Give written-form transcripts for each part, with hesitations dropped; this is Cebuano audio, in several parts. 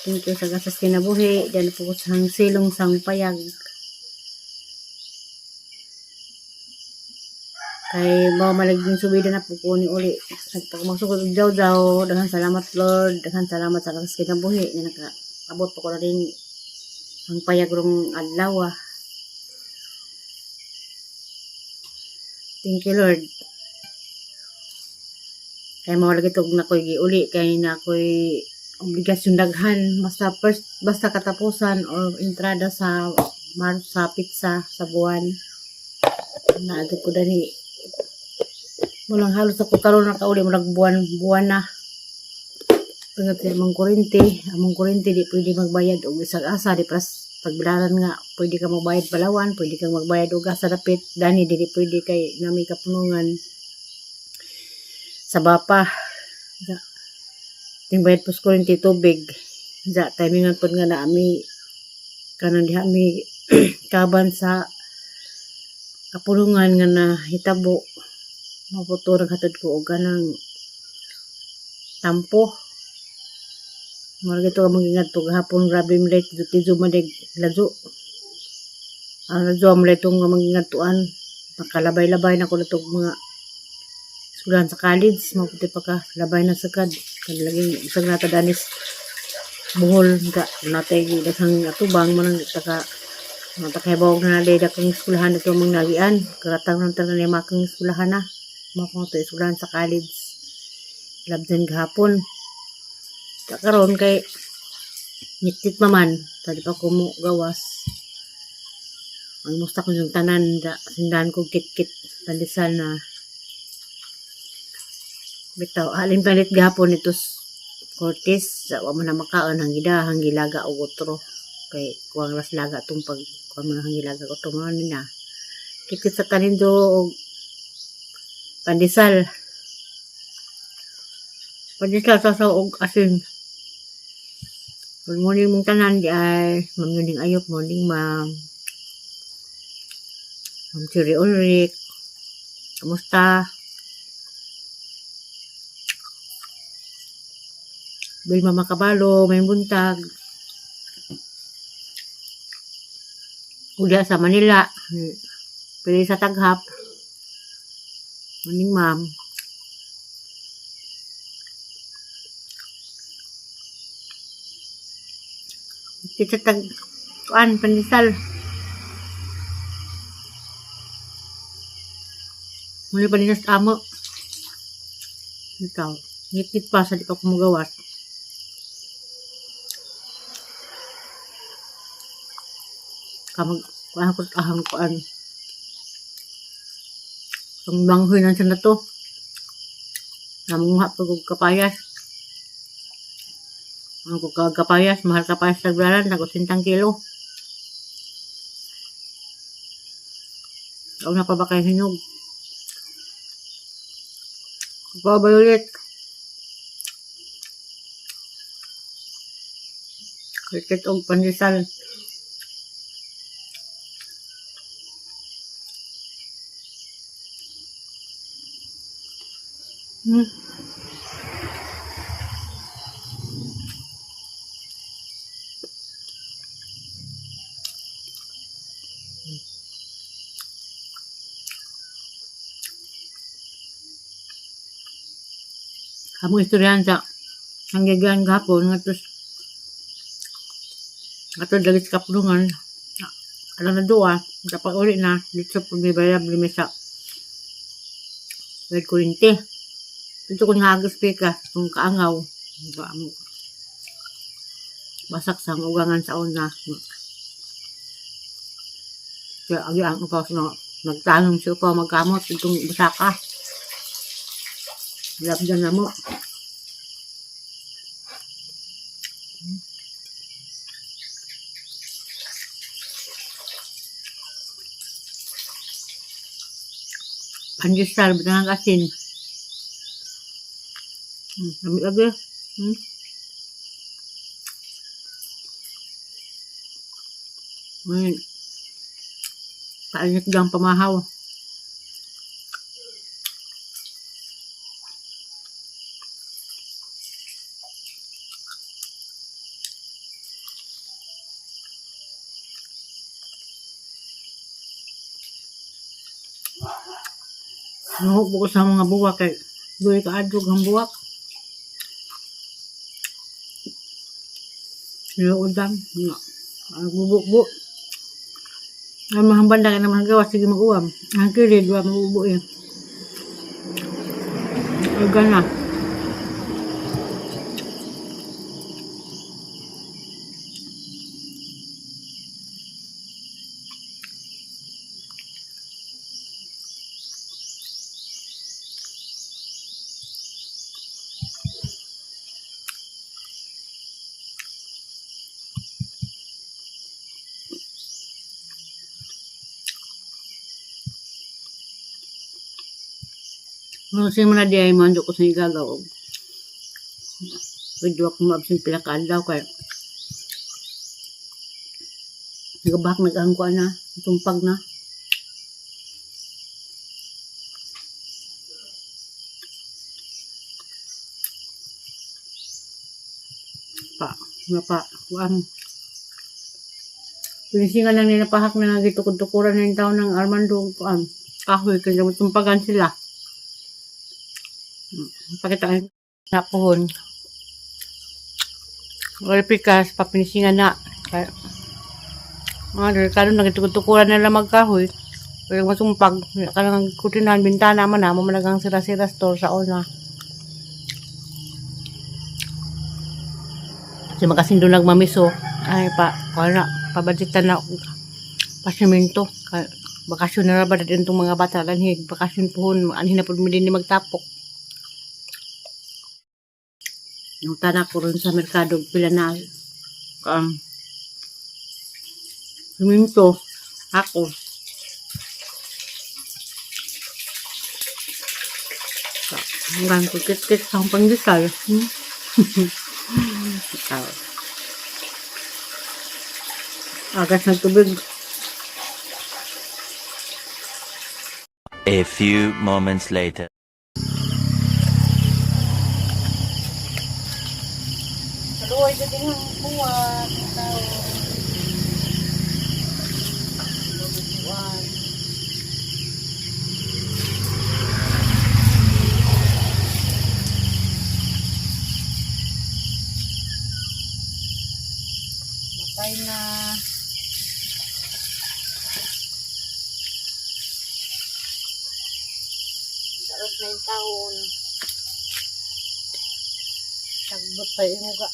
Thank you sa gasas kinabuhi. Diyan po ko sa silong sang payag. Kay mao maliging subida na po ko ni uli. Nagpagmasugod og daw-daw. Daghan salamat, Lord. Daghan salamat sa gasas kinabuhi. Nga nakaabot po ko na rin ang payag rong adlaw. Thank you, Lord. Kay mao lagi tog na ko'y giuli kay na ko'y obligasyon daghan basta first, basta katapusan or entrada sa mar sa pizza sa buwan na agad ko dani mulang halos ako karon nakauli murag buwan buwan na. Ingat sa among kuryente di pwede magbayad og isang asa di pras pagbilaran nga pwede ka magbayad palawan, pwede kang magbayad og asa dapit dani dili pwede kay nami kapunungan sa bapa. Da, ting bayad pos kuryente, tubig. Da timingan pod nga na ami kanang diha mi kaban sa kapulungan nga nahitabo maputo naghatod ko og kanang tampo. Mura gito ka mangingadto gahapon, grabe mi late tidyo man ladyo. Ang ladyo am late nga mangingadtuan makalabay-labay na ko natog mga eskwelahan sa college maputi pa ka labay na sakad kan laging isang nata danis buhol ka natay daghang atubang man ang taka matakahibaw na na kang eskwelahan ito mang nagian karatang nang tanan ni makang eskwelahan na mao ko to eskwelahan sa college labdan gahapon. Karon kay ngitngit pa man tadi pa ko mo gawas. Ang musta ko yung tanan da sindahan ko kit-kit pandesal na bitaw halin palit gahapon ito Cortez sa wa man na makaon hangida hanggilaga og otro kay kuwang ras laga tong pag kuwan man hanggilaga otro mao ni na kit-kit sa kanindo og pandesal, pandesal sa og asin. Good morning mong tanan di ay Ma'am Yuning Ayop, morning ma'am. Ma'am Cherry Ulrich, kamusta? Vilma Makabalo, may buntag. Ulia sa Manila, pili sa Taghap. Morning, ma'am. Kita tag kuan pandesal. Muli pa din sa amo. Ikaw, ngit pa sa di pa kumugawas. Kamag kuan ko ahang kuan. Ang banghoy ng na to. Namunguha pa kog kapayas. Ang kog kapayas, mahal kapayas sa tagbilaran, nag 80 kilo. Ako na pa ba kayo hinog? Pa ba ulit? Cricket og pandesal. Among istoryahan sa hanggagan gahapon nga ato dali sa kapulungan alam na duwa dapat uli na dito sa pagbibayab limi sa red kuryente dito ko nahagos pika kung kaangaw basak sa ugangan sa una kaya agi ang upaw na nagtanong siya upaw magkamot itong basaka labdan na mo. Pandesal, butang asin. Lami lagi. Ngayon, kainit lang pamahaw. Nuhog ko sa mga buwak kay duy ka adlog ang buwak. Niluodan. Nga. Ang bubo-bu. Ang mga banda ka naman gawa, sige mag-uwam. Ang kilid, wa mabubo eh. Ay, gana. Nung simula di ay mando ko sa igagaw. Pwede ako maabsent pila ka adlaw kay nagabak nag-angkuan na, tumpag na. Pa, nga pa, kuan. Pinisingan lang nila pahak na gitukod-tukuran na yung taon ng Armando kuan. Kahoy kaya tumpagan sila. Pakita na pohon. Wala pikas, papinisingan na. Kaya, mga delikado, nagitukod-tukuran na lang magkahoy. Pwede masumpag. Kanang kutinahan, bintana man na, mamalagang sira-sira store sa una. Kasi makasindo nagmamiso. Ay, pa, wala, pabadjitan na, pasiminto. Kaya, bakasyon na ba din itong mga bata lanhig. Bakasyon pohon, anhin na po din ni magtapok. Yung tanak ko ron sa merkado, pila na, siminto, ako. Hanggang kikit-kit sa akong pandesal. Ikaw. Agas ng tubig. A few moments later. Kaluoy sa din ang buwan. Tao. Buwan. Matay na. Sarap na yung taon. Tagbot pa yung uga.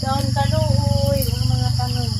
Doon kaluoy, ang mga tanong.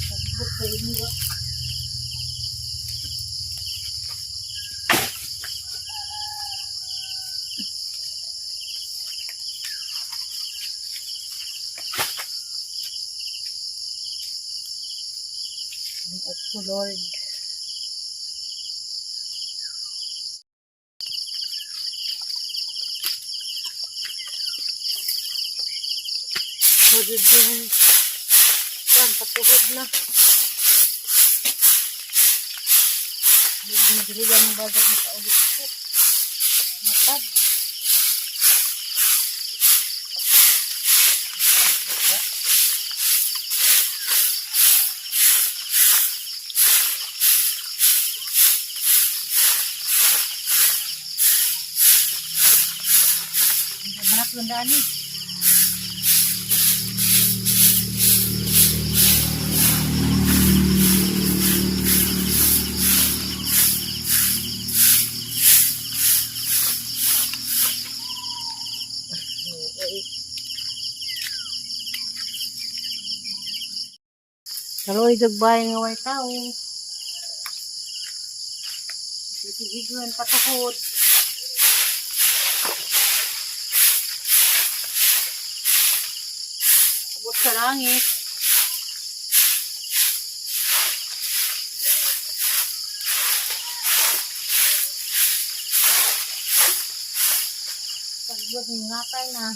Tagbot pa yung uga. Ang okto, Lord. Hudod yung yan, patuhod na. Medyo ng bagay na paulit ko. Matag. Manak yung daan eh. Karoy jagbay nga way tao. Sisigiguan patukod. Abot sa langit. Pagbot ngatay na.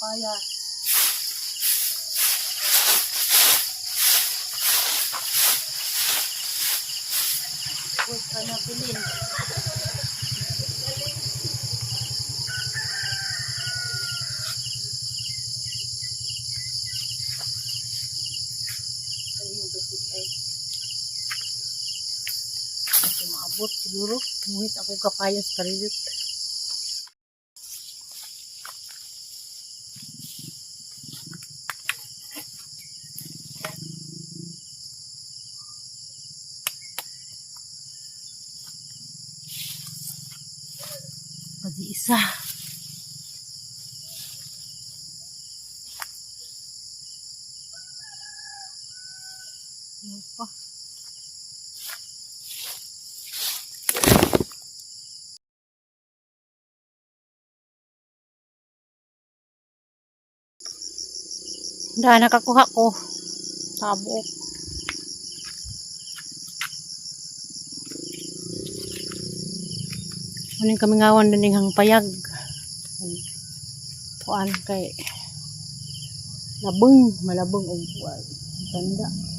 Kapayas. Huwag ka na bilin. Ayun, dapat ay. Ito maabot siguro. Ngunit ako kapayas parilit. Padi isa. Ano pa? Dah nakakuha ko. Tabok. Ano yung kamingawan din hang payag. Kuan kay labeng, malabeng og buwan. Tanda.